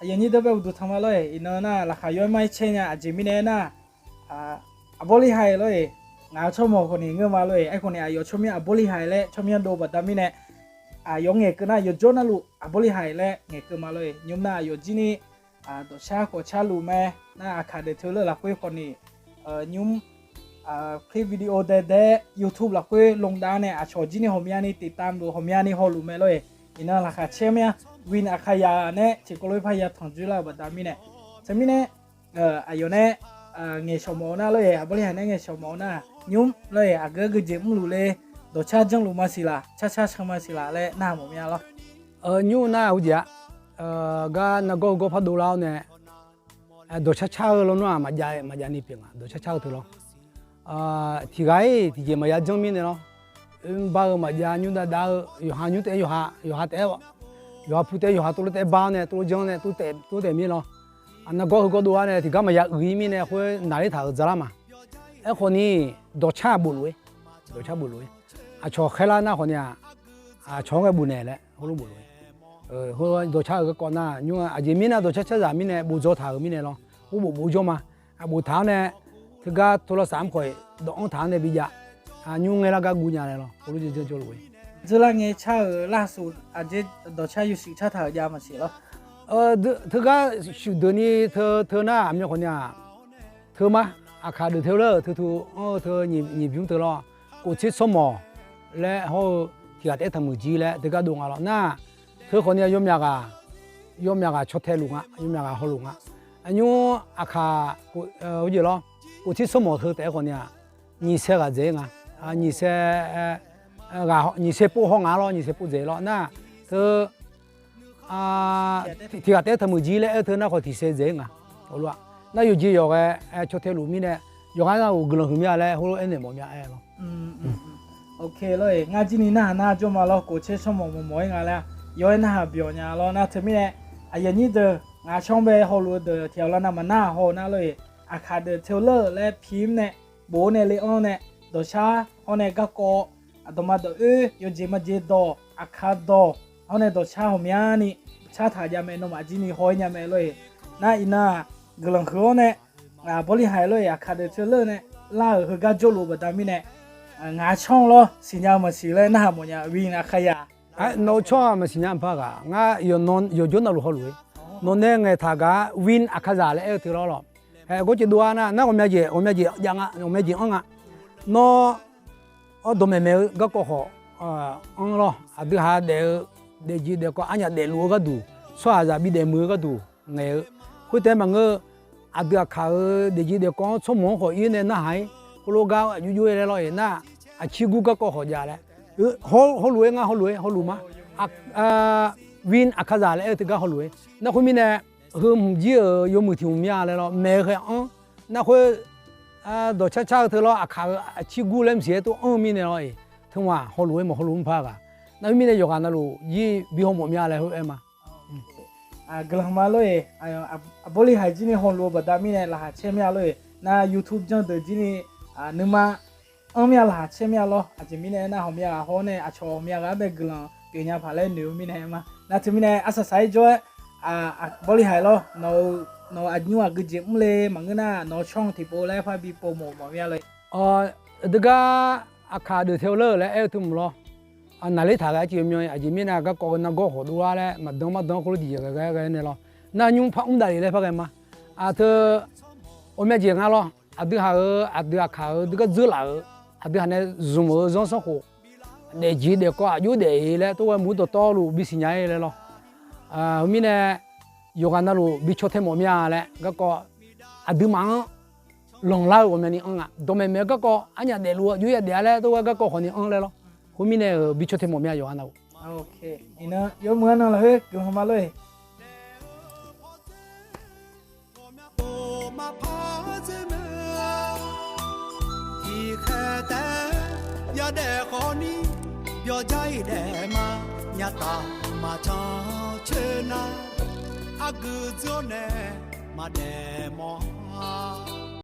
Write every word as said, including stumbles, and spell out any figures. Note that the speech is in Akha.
Aqyuif aqnyir deuq bae uqduq tanq ma lor-eq, iqnan nar laqkhaq yawr-aer mar-aer caer nya, aqjeq mirnae aernar, aqbawr li haiq lor-eq, ngaq-euq tsawrmawq khawf ni ngeur ma lor-eq, aerkhawf ni aqyawf tsawrmyanr aqbawr li haiq laer tsawrmyanr dov baqda mirnae, aqyawf ngaeqkeuv nar yawqjawr navluf aqbawr li haiq laer ngaeqkeuv ma lor-eq, nymr nar aqyawf jir ni dawqcar khawf carluf mae, nar Aqkaq deuq teu leur lafkhoer khawf ni, nymr clip video daedae YouTube lafkhoer lmdav nae aqcawq jir ni ghawqmyani tiqtam luf ghawqmyani hawluf mae lor-eq. Iqnan laqkhaq caer mya, Win Aqkaqzaq nae tiqkawv lof-aer parya tanqdzoer lar-euq baqda mirnae, teumirnae aqyawf nae ngaeqshawq mawf-eu nar lor-eq, aqbawr li haiq nae ngaeqshawq mawf-eu nar nymr lor-eq, aqgeu-aer geujeq mrluf le, dawqcar janrluf maqsiq laq, carcar can maqsiq laq laer narhaq mawf mya lor. Nymr nar heujeq-a, gar nargawr heugawr pardov lar-awr nae, dawqcar car-eu lawnmr-aq maqjav maqjav ni pyeuf nga, dawqcar car-eu teu lawr. Tiqghaq-iq tiqjeq maqya janr mirnae lawr. Oermr bar-eu maqjav, nymr dav dav-eu, yawqha nymr taef-aer yawqha, yawqha taef-aer, yawqha pu taef-aer yawqha, tov lof taef-aer bar-awr nae, tov lof janr nae, tov taef mir lawr. Nargawr heugawr dov-ar nae tiqgar maqya uiq-ir mirnae khoer naqler taq-euq dzalar ma. Aerkhawf ni, dawqcar bof luf-ir, dawqcar bof luf-ir. Aqcawq khaerlar nar khawf ni-aq, aqcawq-anr ghae bof naeq laer heulof bof luf-ir. Dawqcar-euq garkawv nar nymr-a, aqjeq mirnae dawqcar carzaq mirnae bof dzaw taq-euq mirnae lawr, ur bof bof jawr ma. Aqbof taq-awr nae, teugar tov lawr saf-anr khawf-iq dawq-anr taq-anr nae bijav, nymr ngaer lar gar guv nya laer lawr, heulof janr janr jawr luf-ir. Dzeurlar ngae car-euq lar suf aqjeq dawqcar yawshuif car taq-euq jav maqsiq lawr. Teugar shuif deuq ni teu teu nar aqmyan khawf ni-aq, teu ma, Aqkaq deuq teu leur-euq teu teu anr-eu teu nyiq bymr teu lawr, kof tser tsawrmawq laer hawr-eu tiqghaq taef-aer tanqmuiq jir laer teugar dov nga lawr nar, teu khawf ni-aq yawmyaq ghaq, yawmyaq ghaq caw tae luf nga, yawmyaq ghaq hawluf nga. Aqnymr Aqkaq, heujeq lawr, kof tser tsawrmawq teu taef-aer khawf ni-aq, nyiq saer ghaq dzaeq-ir nga. Nyiq saer pov haw nga lawr, nyiq saer pov dzaeq lawr nar, teu tiqghaq taef-aer tanqmuiq jir laer aer-eu teu nar khawf tiq saer dzaeq-ir nga. Nar yawqjeq yawqghae caw tae luf mirnae, yawqghaq nar-euq guiqlanq huiq mya laer heulof aernaeq mawf mya aer lawr. Ok lor-eq, ngar jir ni narhaq nar jawr ma lawr, kof tser tsawrmawq mawq mawq-ir nga laer, yaw-aer narhaq byawq nya lawr nar teumirnae, aqyuif aqnyir deuq ngaq-euq tsawrmyanr bae hawluf-eu deuq tiq ghaq lar nar maqnar hawq nar lor-eq, Aqkaq deuq teu leur-euq laer pi-ir nae, bof-awr nae le-anr nae, dawqcar hawr nae garkawv, aqdawq ma dawq oer, yawjeq majeq dawq, Aqkaq dawq, hawr nae dawqcar ghawqmyani car taq jav mae, nawmaf jir ni haw-aer nya mae lor-eq. Nar iqnan-aq, guiqlanq huiq-awr nae, aqbawr li haiq lor-eq, Aqkaq deuq teu leur nae lar-euq heugar jawrluf-eu baqda mirnae, ngaq-euq tsawrmyanr lawr siqnya-eu maqsiq laer narhaq mawf nya, Win Aqkaqzaq. Nawq-eu tsawrhaq maqsiq nya par ghaq, ngar yawqjawr navluf hawluf-ir. Nawq nae ngaeq taq gaq-a, Win Aqkaqzaq laer aer-eu teu lawr lawq. Hae, gawr caev dov-ar nar, nar ghawqmya jeq, ghawqmya jeq jav nga, ghawqmya jeq anr nga. Nawr, awr, dawqmaeq maeq-eu garkawv khawf anr lawr, aqdui haq daef-eu daefjeq daefkawv arnyaf daefluf-eu gharduq, tsawrhaqzaq bi daefmuiq-eu gharduq ngaeq-eu, khoertaef maqngeur-eu, aqdui Aqkaq-euq daefjeq daefkawv-anr tsawrmawq-anr khawf ir nae narhaq-ir, khoerlof gar aqjox jov-ir laer lawr-eq nar, aqcir gur garkawv khawf jav laer, hawluf-ir, ngar hawluf-ir, hawluf ma. Win Aqkaqzaq laer aer-eu teugar hawluf-ir. Nar khoermirnae, heu hmq jir-euq yawmuiq tiq hmq mya laer lawr, maeq-eu khae anr. Nar khoer, dawqcar car-eu teu lawr, Aqkaq-euq aqcir gur laer mqsiq-aer tov anr-eu mirnae lawr-eq, teughaq hawluf-ir mawf hawluf mr par ghaq. Nar khoermirnae yawqghaq navluf jir bi haw mawf mya laer heu aer ma. Guiqlanq ma lor-eq, aqbawr li haiq jir ni hawluf-eu baqda mirnae laqkhaq caer mya lor-eq. Nar YouTube janr deuq jir ni nuima anr mya laqkhaq caer mya lawr. Aqjeq mirnae aernar, ghawqmya ghaq haw-awr nae aqcawq ghawqmya ghaq-anr bae guiqlanq pyeuf nya paq laer noeq-eu mirnae aer ma. Nar teumirnae arsaq saq-aer jawr-aer, aqbawr li haiq lawr, nawq-euq aqnyir aqgeujeq mr le maqngeur nar, nawq-eu tsawrhaq tiqpov laer par bi pov mawf mawf mya lor-eq. Aqdui gar Aqkaq deuq teu leur-euq laer aer-eu teu mq lawr. Naqler taq ghae-aer cif-eu myan, aqjeq mirnae garkawv-eu nargawr khawf dov-ar laer maqdan mardan khoerlof tiqjeq ghae ghae ghae nae lawr. Nar nymr par mr davlef laer par ghae ma. Aqteu ghawqmya jeq nga lawr. Aqdui haq-euq, aqdui Aqkaq-euq dui gar dzeur laf-euq, aqdui haq nae zmq-euq zanrsanrkhof, daefjeq daefkawv aqjox daef-ir laer tov ghae mq-ur dawqtawvluf bisiq nya-ir laer lawr. Heumirnae, yawqghaq navluf bi caw tae mawf mya laer garkawv, aqduimaf-anr lanqlar-eu ghawqmyani anr nga. Dawqmaeq maeq-eu garkawv arnyaf daefluf-eu aqjox ya daef-a laer tov ghae garkawv khawf ni anr laer lawr. Khoermirnae-euq bi caw tae mawf mya yawqghaq navluf. Iqnan yawmuiq-anr nan lafkhoer guiqlanq ma lor-eq. Maqpar dzer mae, tiqkhaeq taef-aer yadaef khawf ni byawqjar-iq daef ma. Nyataf maqcan coer nar, argui dzeur-awr nae maqdaef mawf-a.